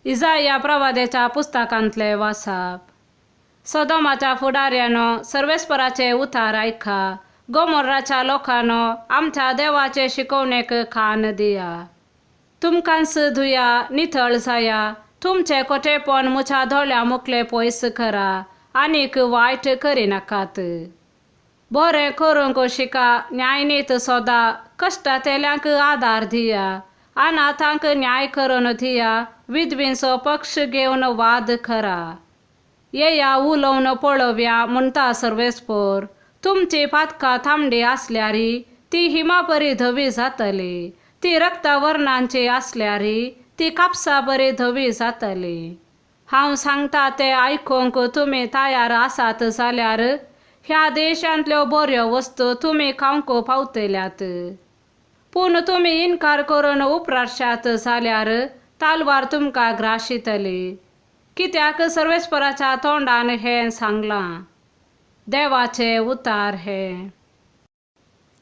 इजाया प्रवाद्याच्या पुस्तकांतले वासाप. सदोमाच्या फुडाऱ्यानो, सर्वेस्पराचे उतार आयका. गोमोर्राच्या लोकांनो, आमच्या देवाचे शिकवणेक कान दिया. तुमकांच धुया, नितळ जाया. तुमचे खोटेपण मुच्या दोळ्या मुखले पयस करा, आनीक वायट करिनाकात. बरें करूंक शिका, न्यायनीत सोदा, कश्टांतल्यांक आदार दिया, अनाथांक न्याय करून दिया, विधवींचो पक्ष घेवन वाद करा. येया, उलोवन पळोवया, म्हणटा सर्वेस्पोर. तुमची पातकां तांबडी आसल्यार ती हिमा परी धवी जातली, ती रक्तवर्णांची आसल्यार ती कापसा परी धवी जातली. हांव सांगता तें आयकूंक तुमी तयार आसात जाल्यार ह्या देशांतल्यो बऱ्यो वस्तू तुमी खावंक पावतल्यात. पूण तुमी इनकार करून उपराशात जाल्यार तालवार तुमकां ग्राशितली, कित्याक सर्वेस्पराच्या तोंडान हें सांगलां. देवाचे उतार हे.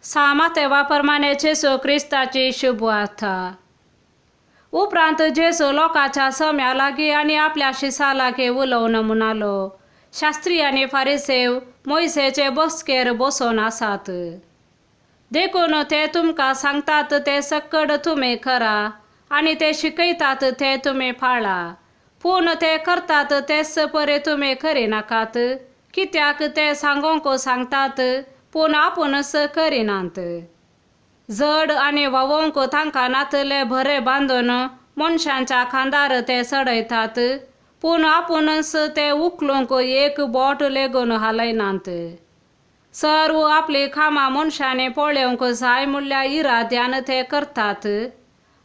सामातेवा प्रमाणे जेजू क्रिस्ताची शुभवार्ता. उपरांत जेजू लोकांच्या सम्या लागीं आनी आपल्या शिसा लागीं उलोवन म्हणालो, शास्त्री आनी फारिसेव मोयसेचे बसकेर बसोन आसात. देखून ते तुमकां सांगतात ते सक्कड तुमी करा आनी ते शिकयतात ते तुमी पाळा, पूण ते करतात तेच परी तुमी करिनाकात, कित्याक ते सांगूंक सांगतात पूण आपुणूच करिनात. जड आनी व्हांवोवंक तांकां नातले भरे बांदून मनशांच्या खांदार ते चडयतात, पूण आपुणूच ते उखलूंक एक बोट लेगून हालयनात. सर्व आपलीं कामां मनशांनी पळोवंक जाय म्हणल्या इराद्यान ते करतात.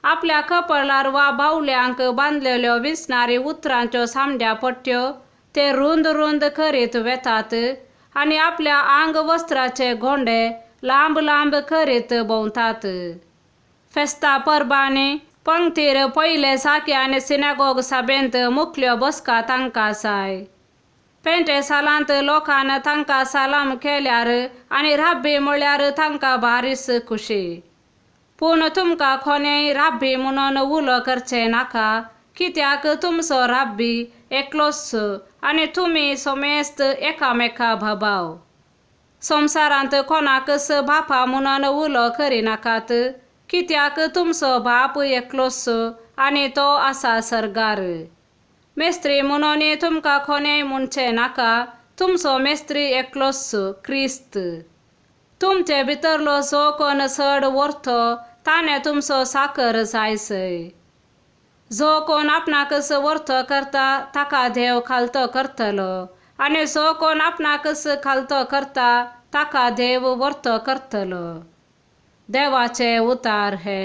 आपल्या कपलार वा बावल्यांक बांदलेल्यो विसणारी उतरांच्यो सामड्या पट्ट्यो ते रुंद रुंद करीत वेतात आनी आपल्या आंग वस्त्राचे गोंडे लांब लांब करीत भोंवतात. फेस्ता परबांनी पंक्तीर पयले साकी आनी सिनागोग सभेंत मुखल्यो बसका तांकां जाय. पेंटे सालांत लोकान तांकां सलाम केल्यार आनी राब्बी म्हळ्यार तांकां बारीस खुशी. पूण तुमकां कोणेय राब्बी म्हणून उलो करचें नाका, कित्याक तुमचो राब्बी एकलोच आनी तुमी समेस्त एकामेका भाबाव. संवसारांत कोणाकच बापा म्हणून उलो करिनाकात, कित्याक तुमचो बाप एकलोच आनी तो आसा सर्गार. मेस्त्री म्हणून तुमकां कोणेय म्हणचें नाका, तुमचो मेस्त्री एकलोच, क्रिस्त. तुमचे भितरलो जो कोण चड व्हरतो ताणें तुमचो साकर जायसय. जो कोण आपणाकच व्हरतो करता ताका देव खालतो करतलो, आनी जो कोण आपणाकच खालतो करता ताका देव व्हरतो करतलो. देवाचे उतार हे.